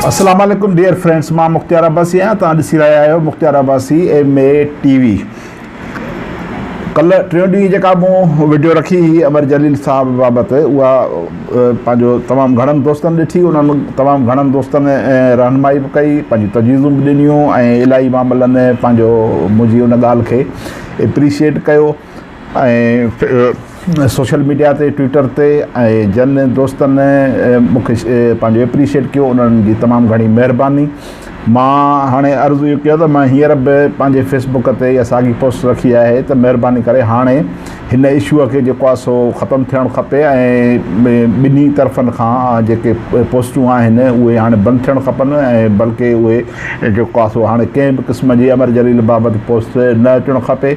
السلام عليڪم dear friends مان مختيار عباسي آهيان توهان ڏسي رهيا آهيو Mukhtiar Abbasi M A T V ڪلهه ٽيون ڏينهن جيڪا مون وڊيو رکي هئي امر جليل صاحب بابت اها پنهنجو تمام گهڻن دوستن ڏٺي انهن تمام گهڻن دوستن رهنمائي به ڪئي پنهنجون تجويزون به ڏنيون ۽ الاهي معاملن پنهنجو منهنجي ان ڳالهه کي اپريشيٽ ڪيو ۽ سوشل ميڊيا تي ٽوئٽر تي ۽ جن دوستن مون کي پنهنجو اپريشيٽ ڪيو انهن جي تمام گهڻي مهرباني مان هاڻي عرض اهو ڪيو ته مان هينئر به پنهنجي فيس بڪ تي اها ساڳي پوسٽ رکي آهي ته مهرباني ڪري هاڻي هن اشو کي جيڪو آهي سو ختم ٿيڻ کپي ۽ ٻنهي طرفن کان جيڪي پوسٽون آهن اهي هاڻي بند ٿيڻ کپن ۽ بلڪه اهي جيڪو آهي سو هاڻي ڪنهن به قسم جي امر جليل بابت پوسٽ نه اچڻ کپي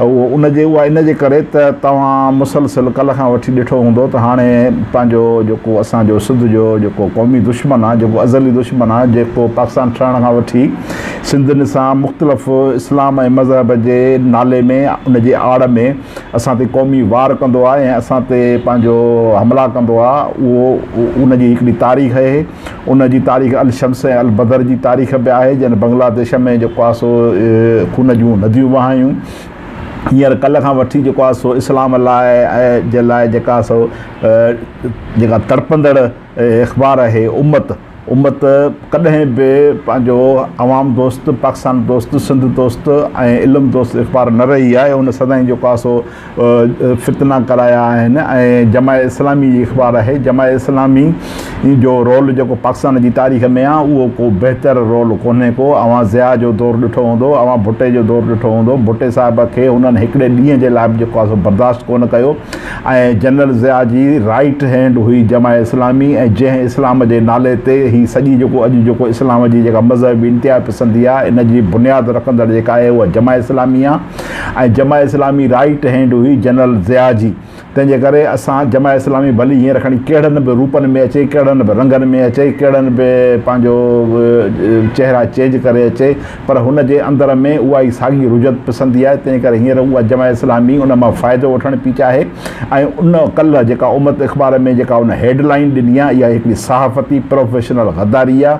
اهو ان جي اها ان جي ڪري ته توهان مسلسل ڪلهه کان وٺي ڏٺو هوندو ته هاڻي پنهنجو جيڪو اسان جو سنڌ جو جيڪو قومي دشمن آهي جيڪو ازلي دشمن آهي جيڪو پاڪستان ٺهڻ کان وٺي سنڌين سان مختلف اسلام ۽ مذهب جي نالي ۾ ان جي آڙ ۾ اسان تي قومي وار ڪندو آهي ۽ اسان تي پنهنجو حملا ڪندو آهي اهو ان جي هڪڙي تاريخ آهي ان جي تاريخ الشمس ۽ البدر جي تاريخ به آهي جنھن بنگلاديش ۾ جيڪو آهي سو خون جون نديون وهايون. هينئر ڪلهه کان وٺي جيڪو آهي سو اسلام لاء جي لاء جيڪا سو جيڪا تڙپندڙ اخبار آهي امت امت ڪڏهن به پنهنجو عوام دوست پاڪستان دوست سنڌ دوست ۽ علم دوست اخبار نه رهي آهي ان سدائين جيڪو آهي سو فتنا ڪرايا آهن ۽ جماعت اسلامي جي اخبار آهي جماعت اسلامي جو رول جيڪو پاڪستان جي تاريخ ۾ آهي اهو ڪو بهتر رول ڪونهي ڪو اوهان ضياء جو دور ڏٺو هوندو اوهان ڀٽي جو دور ڏٺو هوندو ڀٽي صاحب کي هنن هڪڙي ڏينهن جي لاء به جيڪو آهي سو برداشت ڪونه ڪيو ۽ جنرل ضياء جي رائيٽ هينڊ هئي جماعت اسلامي ۽ جنهن اسلام جي نالي تي هي سڄي جيڪو اڄ جيڪو اسلام جي جيڪا مذهبي انتها پسندي آهي ان جي بنياد رکندڙ جيڪا آهي اها جماعت اسلامي آهي ۽ جماعت اسلامي رائيٽ هينڊ هئي جنرل ضياء جي، تنهن جي ڪري اسان جماعت اسلامي ڀلي هينئر کڻي ڪهڙن به روپن ۾ اچي، ڪهڙن به رنگن ۾ اچي، ڪهڙن به پنهنجو چهرا چينج ڪري اچي، پر هن جي اندر ۾ اها ئي ساڳي رجعت پسندي آهي، تنهن ڪري هينئر اها جماعت اسلامي ان مان فائدو وٺڻ پئي چاهي ۽ ان ڪلهه جيڪا امت اخبار ۾ جيڪا ان هيڊ لائين ڏني آهي، اها هڪڙي صحافتي پروفيشنل غداري آهي.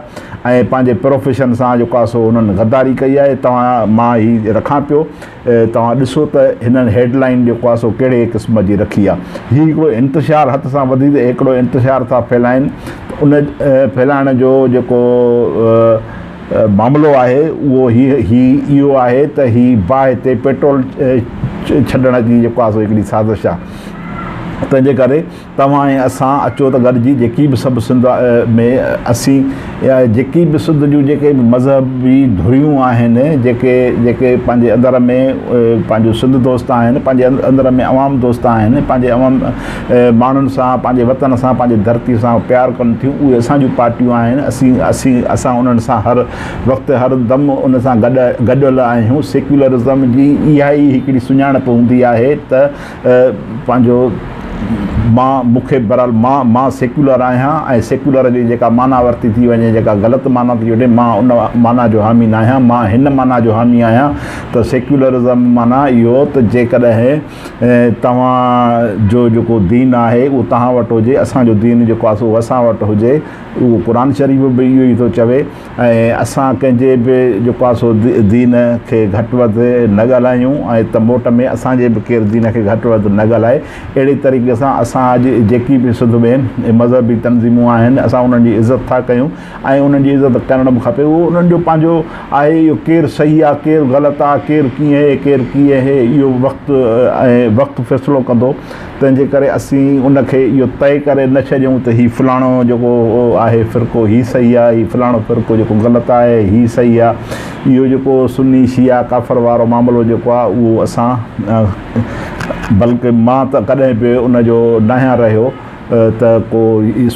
۽ پنهنجي پروفيشن سان جيڪو آهي سو انهن غداري ڪئي آهي توهان مان هي رکان پيو توهان ڏسو ته هنن هيڊ لائين جيڪو آهي سو ڪهڙي قسم جي رکي آهي هي هڪڙو انتشار هٿ سان وڌي ته هڪڙو انتشار ٿا ڦهلائن ان ڦهلائڻ جو جيڪو معاملو آهي اهو هي هي اهو آهي ته هي باهه تي پيٽرول ڇڏڻ جي جيڪو آهي سو هڪڙي سازش آهي تنهنجي ڪري توهان ۽ اسان اچو ته گڏجي جيڪي به سڀ سنڌ ۾ اسين يا جيڪي به سنڌ جون جيڪي به مذهبي ڌريون آهن جيڪي جيڪي پنهنجي اندر ۾ پنهنجو سنڌ دوست آهن پنهنجي اندر ۾ عوام دوست آهن پنهنجي عوام ماڻهن سان پنهنجي وطن سان پنهنجي ڌرتي سان پيار ڪن ٿيون اهي اسان جون پارٽيون آهن اسين اسين اسان انهن سان هر وقت هر دم ان سان گڏ گڏيل آهيون سيڪيولرزم جي اها ئي هڪڙي سڃاڻپ هوندي آهي ته پنهنجو مان مون کي بهرحال مان مان سيڪيولر آهيان ۽ سيڪيولر جي جيڪا معنيٰ ورتي ٿي وڃي جيڪا غلط معنيٰ ٿي وٺي مان ان معنيٰ جو حامي نه آهيان مان هن معنيٰ جو حامي آهيان ته سيڪيولرزم معنيٰ اهو ته جيڪڏهن توهان جو جيڪو دين آهي اهو توهان وٽ هجي اسان جو دين جيڪو آهي سو اسان وٽ هجي اهو قرآن شريف به اهو ئي ٿو چوي ۽ اسان ڪنهن جي به جيڪو آهي سو دين کي گهٽ وڌ نه ڳالهايون ۽ ته موٽ ۾ اسان جي به ڪير دين کي گهٽ وڌ نه ڳالهائي اهڙي طريقي سان اسان اڄ جيڪي به سنڌ ۾ مذهبي تنظيمون آهن اسان انهن جي عزت ٿا ڪيون ۽ انهن جي عزت ڪرڻ به کپي اهو انهن جو پنهنجو آهي اهو ڪير صحيح آهي ڪير غلط آهي ڪير ڪيئن اهي ڪير ڪيئن اهي اهو وقت ۽ وقت فيصلو ڪندو تنهن جي ڪري اسين ان کي اهو طئي ڪري نه ڇڏيون ته هي فلاڻو جيڪو آهي فرقو هي صحيح آهي، هي فلاڻو فرقو جيڪو غلط آهي هي صحيح آهي. اهو جيڪو سني شيعا ڪافر وارو معاملو جيڪو آهي اهو اسان بلڪه مان ته ڪڏهن به ان جو ناهيان رهيو ته ڪو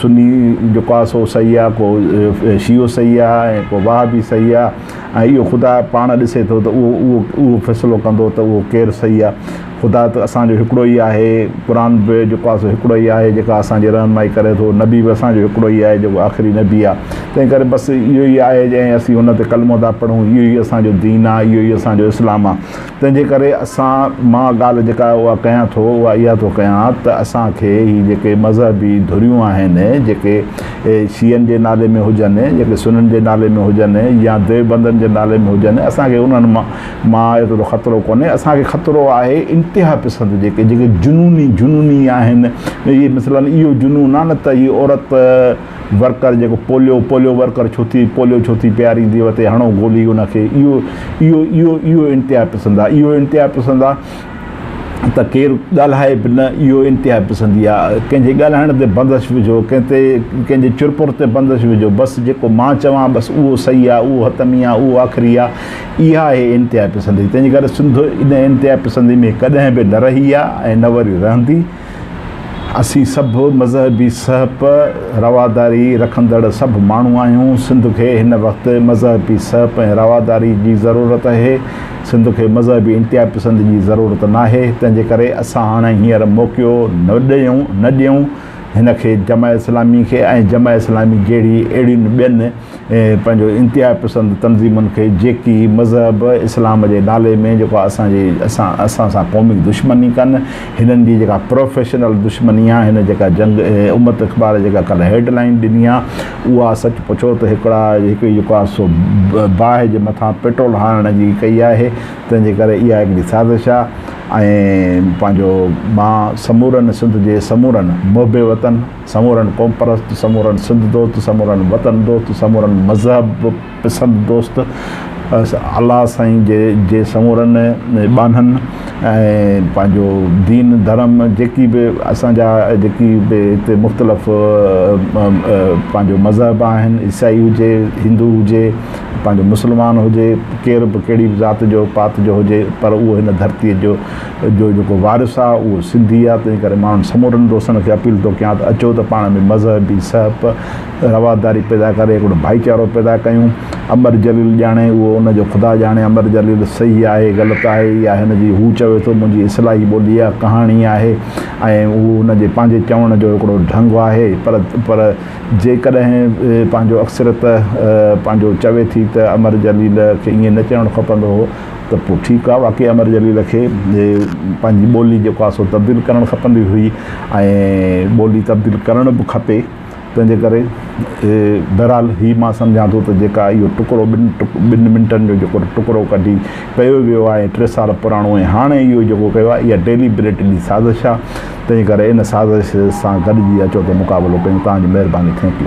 سني جيڪو آهي سو صحيح آهي ڪو شيعو صحيح آهي ۽ ڪو وهابي صحيح آهي ۽ اهو خدا پاڻ ڏسي ٿو ته اهو اهو اهو فيصلو ڪندو ته اهو ڪير صحيح آهي. خدا ته اسان جو هڪڙو ئي آهي، قرآن به جيڪو آهي سو هڪڙو ئي آهي جيڪا اسان جي رهنمائي ڪري ٿو، نبي به اسان جو هڪڙو ئي آهي جيڪو آخري نبي آهي، تنهن ڪري بس اهو ئي آهي ۽ اسين ان تي ڪلمو ٿا پڙهون، اهو ئي اسان جو دين آهي، اهو ئي اسان جو اسلام آهي، تنهن جي ڪري اسان مان ڳالهه جيڪا اها ڪيان ٿو اها اها ٿو ڪيان ته اسان کي هي جيڪي مذهبي ڌريون آهن جيڪي شيعن جي نالي ۾ هجن، جيڪي سنين جي نالي ۾ هجن يا ديوبندن جي نالي ۾ هجن، اسان کي انهن مان مان ايترو خطرو ڪونهي. اسان کي خطرو آهي انتها پسند جيڪي جيڪي جنوني جنوني آهن. اهي مثلاً اهو جنون آهي نه ته هي عورت ورڪر جيڪو پوليو پوليو ورڪر ڇو ٿي پوليو ڇو ٿي پياريندي وتي هڻو گولي ان کي اهو اهو اهو اهو انتها پسند آهي اهو انتها پسند آهي ته ڪير ڳالهائي به نه اهو انتها پسندي آهي ڪنهن جي ڳالهائڻ تي بندش وجهو ڪنهن تي ڪنهن جي چرپر تي بندش وجهو بس جيڪو مان چوان بس اهو صحيح آهي اهو حتمي آهي اهو آخري آهي اها آهي انتها پسندي تنهن جي ڪري سنڌ ان انتها پسندي ۾ ڪڏهن به نه رهي آهي ۽ نه وري رهندي اسين سڀ مذهبي سهپ رواداري رکندڙ سڀ ماڻهو آهيون سنڌ کي هن وقت مذهبي سهپ ۽ رواداري جي ضرورت اهي سنڌ کي مذهبي انتها پسندي جي ضرورت ناهي تنهن جي ڪري اسان هاڻي هينئر موقعو نه ڏيون نه ڏيون هن کي جماعت اسلامي کي ۽ جماعت اسلامي جهڙي اهڙين ٻين پنهنجو انتها پسند تنظيمن کي جيڪي مذهب اسلام جي نالي ۾ جيڪو اسان جي اسان اسان سان قومي دشمني ڪن هنن جي جيڪا پروفيشنل دشمني آ هن جيڪا جنگ امت اخبار جيڪا ڪلهه هيڊ لائن ڏني آ اها سچ پڇو ته هڪڙا هڪڙي جيڪو آ سو باهه جي مٿان پيٽرول هارڻ جي ڪئي آهي تنهن جي ڪري اها هڪڙي سازش آ ۽ پنهنجو مان سمورن سنڌ جي سمورن محب وطن سمورن قومپرست، سمورن سنڌ دوست، سمورن وطن دوست، سمورن مذهب پسند دوست، الله سائين جي جي سمورن ٻانهن ۽ پنهنجو دين ڌرم جيڪي به اسان جا جيڪي به هتي مختلف پنهنجو مذهب آهن عيسائي هجي هندو هجي پنهنجو مسلمان هجي ڪير به ڪهڙي به ذات جو پات جو هجي پر اهو هن ڌرتي جو جو جيڪو وارث آ اهو سنڌي آ تنهن ڪري مان انهن سمورن دوستن کي اپيل ٿو ڪيان ته اچو ته پاڻ ۾ مذهبي سهپ رواداري پيدا ڪري هڪڙو ڀائيچارو پيدا ڪيون امر جليل ڄاڻي اهو ان جو خدا ڄاڻي امر جليل صحيح آهي غلط آهي يا هن جي هو چوي ٿو منهنجي اصلاحي ٻولي آ ڪهاڻي آهي ۽ اهو هن جي پنهنجي چوڻ جو هڪڙو ڍنگ آهي پر پر جيڪڏهن پنهنجو اڪثريت پنهنجو چوي ٿي ته امر جليل کي ائين نه چوڻ کپندو هو ته پوء ٺيڪ آ واقعي امر جليل کي پنهنجي ٻولي جيڪو آ سو تبديل ڪرڻ کپندي هئي ۽ ٻولي تبديل ڪرڻ به کپي تنهن جي ڪري بهرحال هي مان سمجهان ٿو ته جيڪا اهو ٽڪرو ٻن ٻن منٽن جو جيڪو ٽڪرو ڪڍي ڪيو ويو آهي ٽي سال پراڻو ۽ هاڻي اهو جيڪو ڪيو آهي اها ڊيليبريٽلي سازش آ تنهن جي ڪري ان سازش سان گڏجي اچو ته مقابلو ڪيون توهان جي مهرباني thank you.